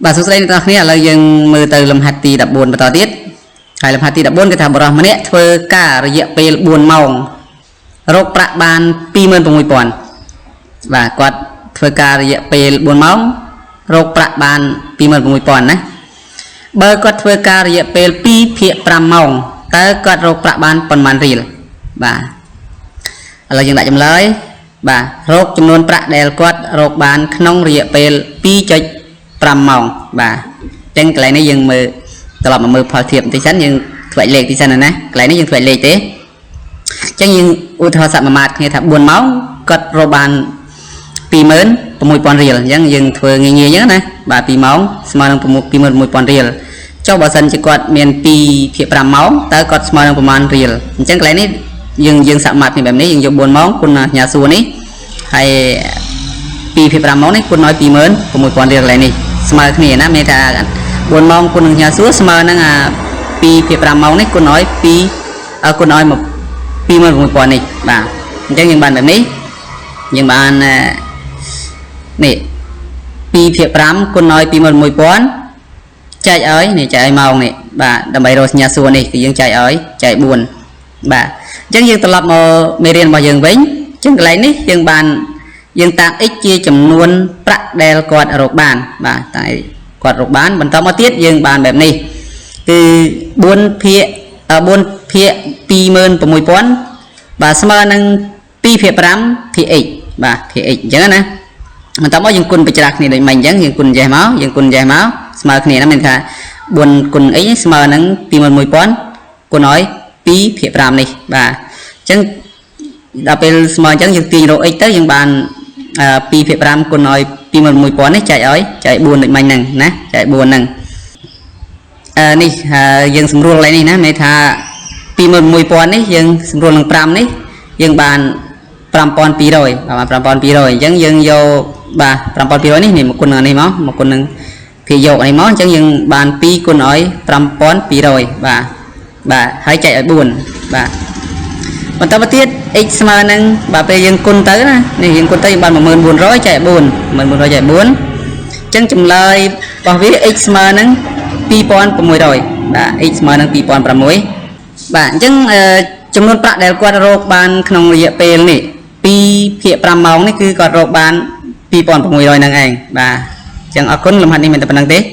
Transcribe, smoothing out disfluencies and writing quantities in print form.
បាទសួស្តីអ្នកទាំងអស់គ្នាឥឡូវយើងមើលទៅលំហាត់ទី14បន្តទៀតហើយលំហាត់ទី14គឺថាបុរសម្នាក់ធ្វើការរយៈពេល4ម៉ោងរកប្រាក់បាន26000បាទគាត់ធ្វើការរយៈពេល4ម៉ោងរកប្រាក់បាន26000ណាបើគាត់ធ្វើការរយៈពេល2ភាគ5ម៉ោងតើគាត់រកប្រាក់បានប៉ុន្មានរៀលបាទឥឡូវយើងដាក់ចម្លើយបាទរកចំនួនប្រាក់ដែលគាត់រកបានក្នុងរយៈពេល2.5ម៉ោងបាទអញ្ចឹងកន្លែងនេះយើងមើលត្រឡប់មកមើលផលធៀបបន្តិចសិនយើងធ្វើលេខតិចសិនណាកន្លែងនេះយើងធ្វើលេខទេអញ្ចឹងយើងឧទាហរណ៍សមាមាត្រគ្នាថា4ម៉ោងគាត់រកបាន26000រៀលអញ្ចឹងយើងធ្វើងាយៗអញ្ចឹងណាបាទ2ម៉ោងស្មើនឹង26000រៀលចុះបើសិនជាគាត់មាន2ភាគ5ម៉ោងតើគាត់ស្មើនឹងប្រមាណរៀលអញ្ចឹងកន្លែងនេះយើងយើងសមាមាត្រគ្នាបែបនេះយើងយក4ម៉ោងគុណសញ្ញាសួរនេះហើយ2ភាគ5ម៉ោងនេះគុណឲ្យ26000រៀលកន្លែងនេះស្មើគ្នាណាមានថា4ម៉ោងគុណនឹងសញ្ញាសួរស្មើនឹងអា2ភាគ5ម៉ោងនេះគុណឲ្យ2គុណឲ្យមក26000នេះបាទអញ្ចឹងយើងបានបែបនេះយើងបាននេះ2ភាគ5គុណឲ្យ26000ចែកឲ្យនេះចែកឲ្យម៉ោងនេះបាទដើម្បីរកសញ្ញាសួរនេះគឺយើងចែកឲ្យចែក4បាទអញ្ចឹងយើងត្រឡប់មកមេរៀនរបស់យើងវិញអញ្ចឹងកន្លែងនេះយើងបានយើងតាំង x ជាចំនួនប្រាក់ដែលគាត់រកបានបាទតែគាត់រកបានបន្តមកទៀតយើងបានបែបនេះគឺ4ភាគ4ភាគ26000បាទស្មើនឹង2ភាគ5ភាគ x បាទភាគ x អញ្ចឹងណាបន្តមកយើងគុណបច្រាស់គ្នាដូចមិញអញ្ចឹងយើងគុណចេះមកយើងគុណចេះមកស្មើគ្នាណាមានថា4គុណ x ស្មើនឹង21000គុណឲ្យ2ភាគ5នេះបាទអញ្ចឹងដល់ពេលស្មើអញ្ចឹងយើងទាញរក x ទៅយើងបាន2ភាគ5គុណឲ្យ21000នេះចែកឲ្យចែក4ដូចមិញហ្នឹងណាចែក4ហ្នឹងអឺនេះយើងស្រួលកន្លែងនេះណាមានថា21000នេះយើងស្រួលនឹង5នេះយើងបាន5200បាទ5200អញ្ចឹងយើងយកបាទ5200នេះនេះមកគុណនឹងនេះមកមកគុណនឹងភាគយកនេះមកអញ្ចឹងយើងបាន2គុណឲ្យ5200បាទបាទហើយចែកឲ្យ4បាទបន្តមកទៀត x ស្មើនឹងបាទពេលយើងគុណទៅណានេះយើងគុណទៅយើងបាន10400ចែក4 10400ចែក4អញ្ចឹងចម្លើយរបស់វា x ស្មើនឹង2600បាទ x ស្មើនឹង2600បាទអញ្ចឹងចំនួនប្រាក់ដែលគាត់រកបានក្នុងរយៈពេលនេះ2ភាគ5ម៉ោងនេះគឺគាត់រកបាន2600ហ្នឹងឯងបាទអញ្ចឹងអរគុណលំហាត់នេះមានតែប៉ុណ្្នឹងទេ។